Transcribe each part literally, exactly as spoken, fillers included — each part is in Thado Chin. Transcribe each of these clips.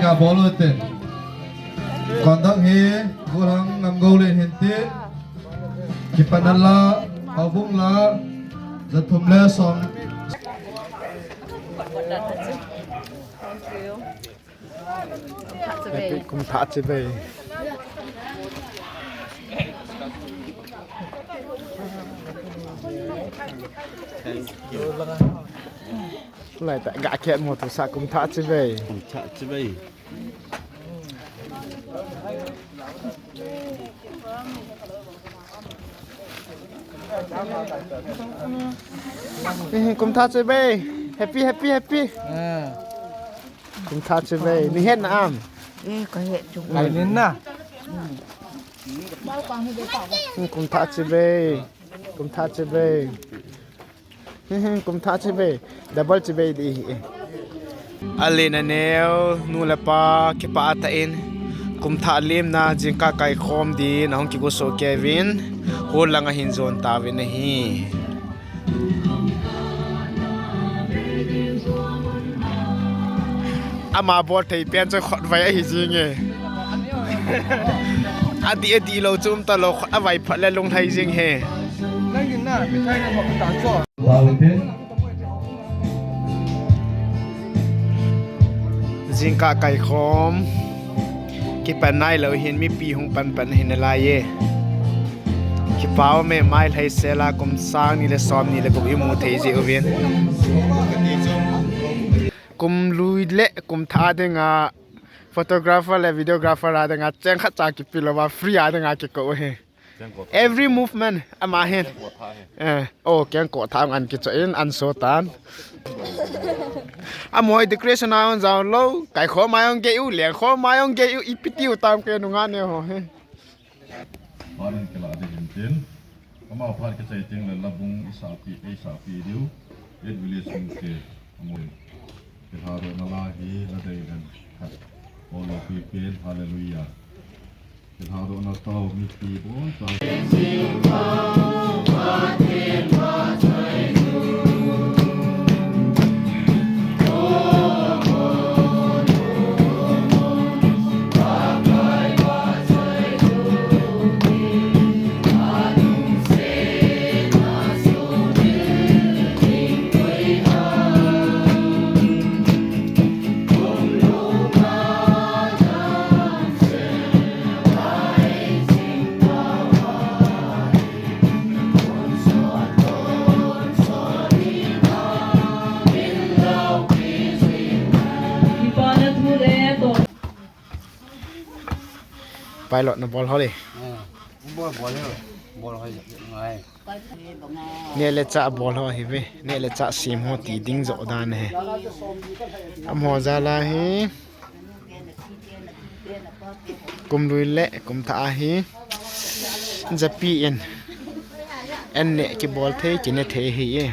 Abol u te. Conduct hi, Golhang Namgou le hin te. Kipat na la, Houbung la, jathum le som. Kum thah chibai. Lai ta ga kiat mo tu sa kum thah chibai. Kum thah chibai. Eh, kum thah chibai. Happy, happy, happy. Ah. Kum thah chibai. Ni het na am. Eh, ka het chu. Lai nin na. Hmm, kum thah chibai. Kum thah chibai. Hmm, kum thah chibai. Double chibai di hi. Alen aneo, nu le pa, kipah tah in. Kum thah limna, jingkah kaikhom din, ahung kigo soh kei uvin. Hol langa hin jon tauvin ahi. Ama bol thei pen chu khotvai ahi jing e. Adih, adih lou chu um talou, khot avai phat le lunglhai jing e. Jingkah kaikhom. Kipan nailou hin mipi hung pan pan hin alai e. Kipa ume, mailhai sela kum sang ni le som ni le gup imu thei jeh uvin. Kum lui le kum thah dinga photographer le videographer a dinga cheng khat cha kipe louva free a dinga kikou u hi. Every movement ama hin. Eh, oh, kengkoh thah ngan kicho in an so tan. Amoi decoration a hung jao lou, kaikhom a hung gei u, lengkhom a hung gei u, ipi tiu tam ke nunga ne ho hi. Panin kila ding in tin. Ama phat kichai teng le labung i sapi, ei sapi diu. Eight village sung ke amoi. Kilhadohna la hi la dei den khat. Olo pi pen, hallelujah. Kilhadohna tao mipi bon tao. Pilot na bol ho le. Ah, bol, bol ho. Bol ho ngai. Neh le chah bol ho hi ve. Neh le chah sem ho ti ding jo dan hi. Amaho jal a hi. Kum lui le kum thah a hi. Japi in. An neh kibol thei, kineh thei hi e.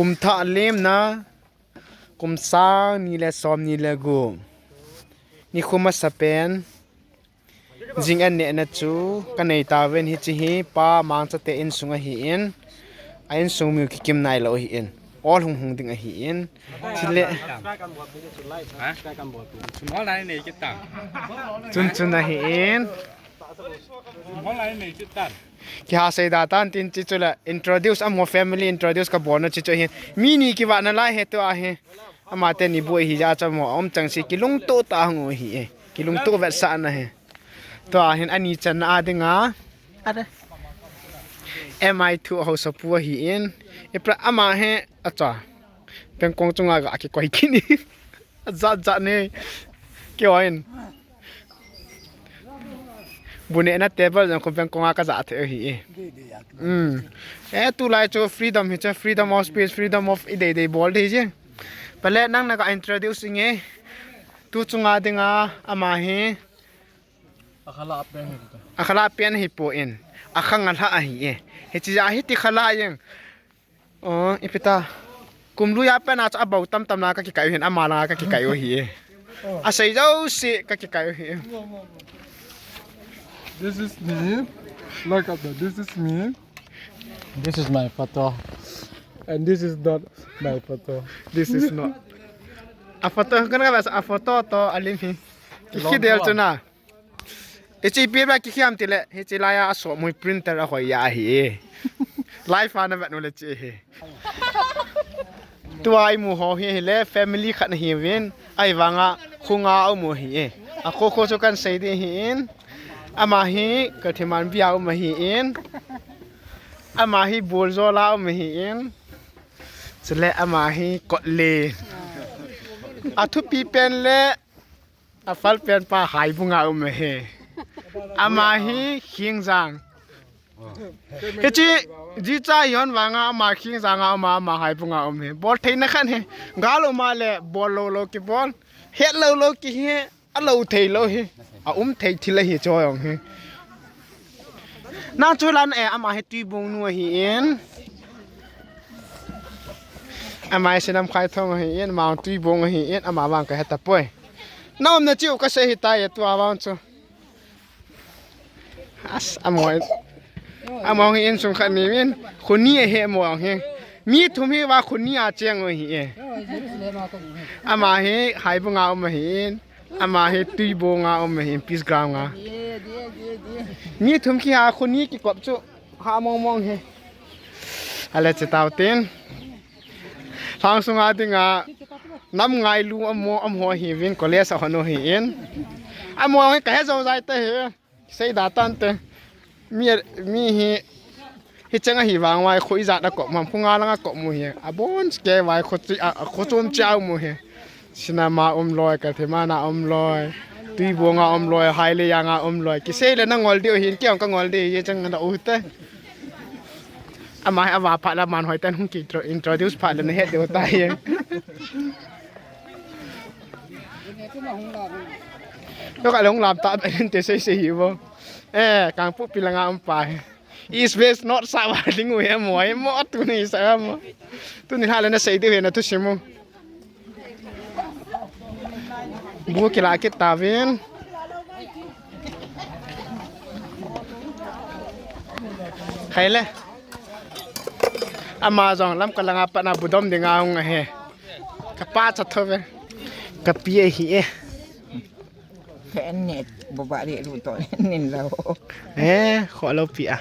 Kum thah lemna, kum sang ni le som ni le gup. Nikho masa pen, jing an nehna chu kanei tauvin, hiche hi Pa Mangcha te insung ahin, a insung mi kikim nailou ahin, ol hung hung ding ahin. Chule, chun chun ahin. Kiha seida tan tin, hiche chu le introduce, amaho family introduce kabona chu chu ahin. Mi ni kivahna lai ahi tua hi. Ama teni boi hi ja cha mo, um chang si kilungto tah hung u ahi e. Kilungto vetsahna ahi. Tua hin ani channa a dinga. Are. M I two haosapu ahin. Ipra ama hi acha. Pengkong chunga ga kikoi kini. Ajat jat ni. Kio in. Bu nehna table jong khu pengkong a kaja thei ahi e. Um. Eh, tulai chu freedom hi chu, freedom of speech, freedom of idei dei bol dei je. Pale nang naga introduce inge. Tu chunga dinga ama hi. Akhala pen hi. Akhala pen hipon. Akhang alha ahi e. Hiche ja hi ti khala jeng. Oh, ipi ta. Kum lui a pen a chu abou tam tam na kakikai u hin, ama langa kakikai u ahi e. Asei jouse kakikai u ahi e. This is me. Look at that. This is me. This is my photo. And this is not my photo. This is not. A photo, kana ba a photo to alim hi. Kikhel del chu na. Hiche ipi ba kikhiam tile, hiche laiya aso mui printer ahoi ya ahi e. Live a na vet nu le che hi. Tua imu ho hi hile family khat na hiuvin, ahivanga khonga a um u ahi e. Akho kho chu kan sei ding ahin. Ama hi Kathiman bia um ahin. Ama hi Boljola um ahin. Chule ama hi Kotle. Athupi pen le Aphal pen pa Haibunga um ahi. Ama hi Khingjang. Hiche, jicha hion vanga ama Khingjang a um a, ama Haibunga um ahi. Bol theina khat hi. Gal um a le bol lou lou kibol. Het lou lou kihe. Alou thei lou hi. A um thei thil ahi chu jong hi. Nang chu lan e, ama hi Tuibong nu ahin. Ama hi Sinam Khaithong ahin, ama Tuibong ahin, ama vang kahe tapoi. Na umna chiu kasei hita e, tua vang chu. As, amo, amo hi insung khat ni min, khoni ahi amo hi. Mi thum hi va khoni a cheng u ahi e. Ama hi Haibunga um ahin. Ama hi Tuibong a um ahi, Peace Ground a. Mi thum kiha khoni kikop chu ha mong mong hi. Ale che tau tin. Lhangsunga dinga nam ngailu amo, amaho hiuvin college a hon u ahin. Amaho hi kahe jou jai ta hi. Seida tante. Mi, mi hi, hicheng ahi vang vai kho ijat a kop ham, kho nga langa kop mu hi. Abon ke vai kho chi, a, a kho chom chi a um u hi. Sinam a um loi, Kathiman a um loi, Tuibong a um loi, Hailejang a um loi. Kisei le na ngol diu hin, kei jong ka ngol diu hi cheng na u te. Ama hi ava phat le aman hoi ten hung ki intro-, introduce phat le na het diu ta hi. Yo ka long lam ta ben te sei sei hi bo. Eh, Kangpokpi langa um pa hi. East West North South a ding u hi mo, hi mo tuni sa mo. Tuni ha le na sei diu hi na thusim u. Bu kila kit tauvin. Khai le. Ama jong Lamka langa pat na bu dom dinga hung ahi. Ka pa cha tho ve. Ka pi ahi e. Ka en ne bo ba re ru to nin lo. Eh, kho lo pi a.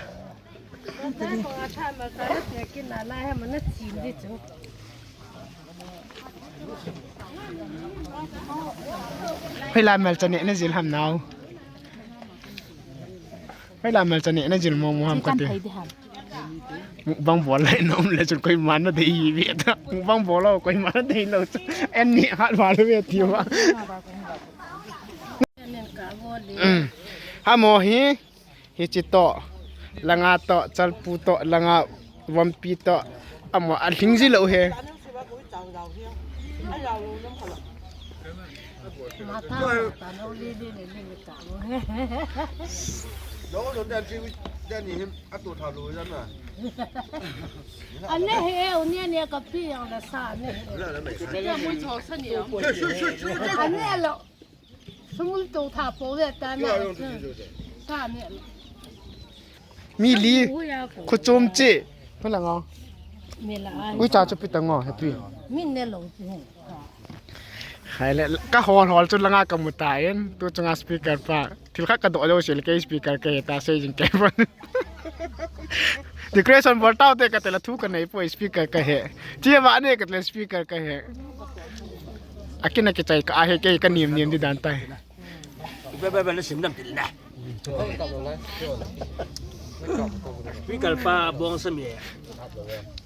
Hoilai mel cha neh na jil ham nao. Hoilai mel cha neh na jil mo mo ham ka ti. Mukbang bol lai na um le chun koiman na dei hi ve ta. Mukbang bol lo koiman na dei lo. En ni hat va lo ve ti va. Um. Ha mo hi. Hiche toh, langa toh, Chalpu toh, langa Vampi toh, amo alhing ji lou he. Lo lo dan chi dan ni him atu tha lo dan na. Ane he, uni ane ka pi yang da sa ne. Ya mui chok sa ni. Ane lo. Sumul to tha po le ta na. Sa ne lo. Mi li, khu chom chi. Khu la ngo. Mi la ai. Ui cha chu pi ta ngo, happy. Min ne lo chu. Hai le, ka hol hol chu langa ka mu ta in, tu chunga speaker pa. Thil khat ka doh lo sil ke speaker ka he ta sei jing ke pa. Decoration bol tau te ka te la thu ka nei po speaker ka he. Chi ba ne ka te speaker ka he. Akin a kichai ka a he ke ka nim nim di dan tai. Ba, ba, ba, na sim dam til na. Speaker pa bong sa mi.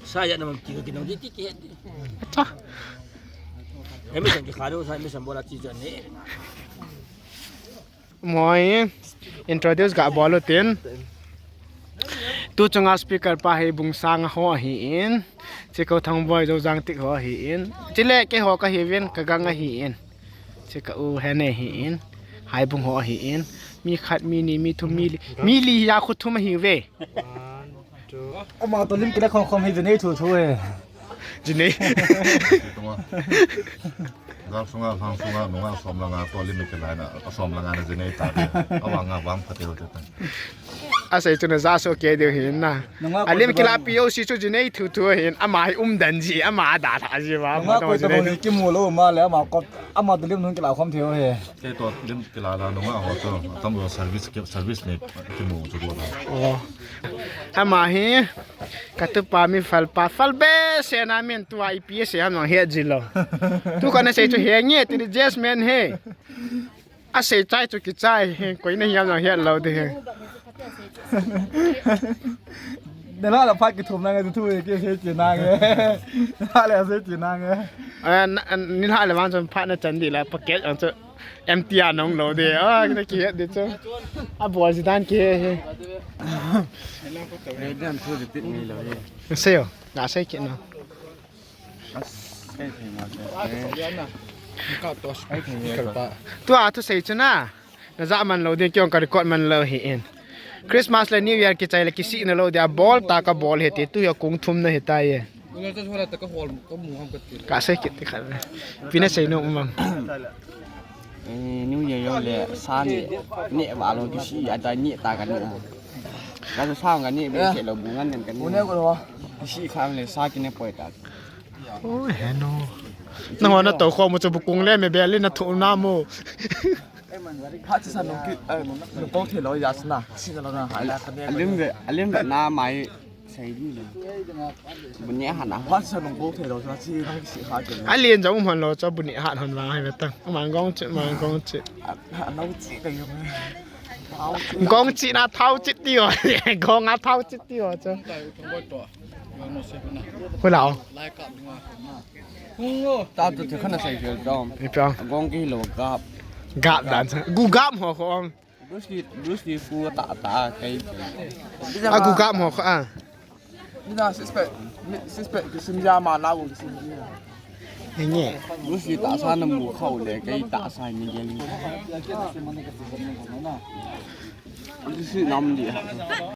Sa ya na mam ki ki nong di ti ki he. Cha. Emi san ki khalo sa mi san bola ti jan ne. Moi introduce ga bol u tin. Tu chunga speaker pa hi Bungsang ho ahi in. Chikau Thangboi Joujang tik ho ahi in. Chile ke ho ka hi vin ka gang ahi in. Che ka u he ne hi in. Haibung ho hi in. Mi khat, mi ni, mi thum, mi li. Mi li ya khu thum hi ve. Ama to lim kila khom khom hi jinei thu thu he. Jinei. Gal sunga, hang sunga, nunga som langa, to lim kila na, som langa na jinei ta. Awa nga wang pate ho te ta. Asei chu na ja so ke deu hin na. Nunga alim koi kila pi o si chu jinei thu thu hin. Ama hi um dan ji, ama da tha ji wa. Nunga koi to jinei. Ki mu lo ma le ama ko, ama to lim nun kila khom thei ho he. Ke to lim kila la nunga ho to. Tam lo service ke, service ne ki mu chu ko la. Oh. Ama hi ka tu pa mi fal pa fal be se na min tu a ipi se ham nong he ji lo. Tu ka na sei chu he nge ti ni Jasmine he. A sei chai chu ki chai he, koi na hiam nang hiat lo de he. Nila la phat ki thum nang thu ki sei chi nang. Nila la sei chi nang. A, na, ni la le man chon phat na chan di la packet ang chu empty a nong lo de. A, ki na ki hiat de chu. A bol ji dan ki he he. He dan thu de tit ngai lo he. Sei yo, na sei ki na. Tua thu sei chu na. Na ja man lo ding kiong ka record man lo hi in. Christmas le New Year ki chai le ki si na lo dia bol ta ka bol he ti tu ya kung thum na he ta ye. Ka sei kit ti khat. Pi na sei no um. Eh, New Year yo le sa ni, ni va lo ki si a ta ni ta ka ni. Ka sa ka ni be ke lo bu ngan ka ni. Uni ko lo. Ki si kham le sa ki ne poi ta. Oh, he no. Na ho na to kho mo chu bu kung le me be le na thu na mo. Phat chi sa nung ki, eh, nung ko thei lo ya sna. Si na lo na ha la ka ne. Alim ve, alim ve na mai. Sei di lo. Bu ni ha na. Phat chi sa nung ko thei lo sa si nang si ha ke. A lien jong um hon lo cha bu ni ha hon vang hai ve ta. Mang gong chi, mang gong chi. A, a, nau chi ka yong. Gong chi na thau chi ti o. Gong a thau chi ti o cha. Hui lao. Ta tu te khana sai kel dom. Ni pia. Gong ki lo gap. Gap dan sa. Gu gap ho ho. Bruce Lee, Bruce Lee fu ta ta kai. A gu gap ho ho a. Ni na six pack, six pack ki sim ya ma na gu ki sim ya. Ni nge. Bruce Lee ta sa na mu khau le kai ta sa ni gel. Bruce Lee nam di ha.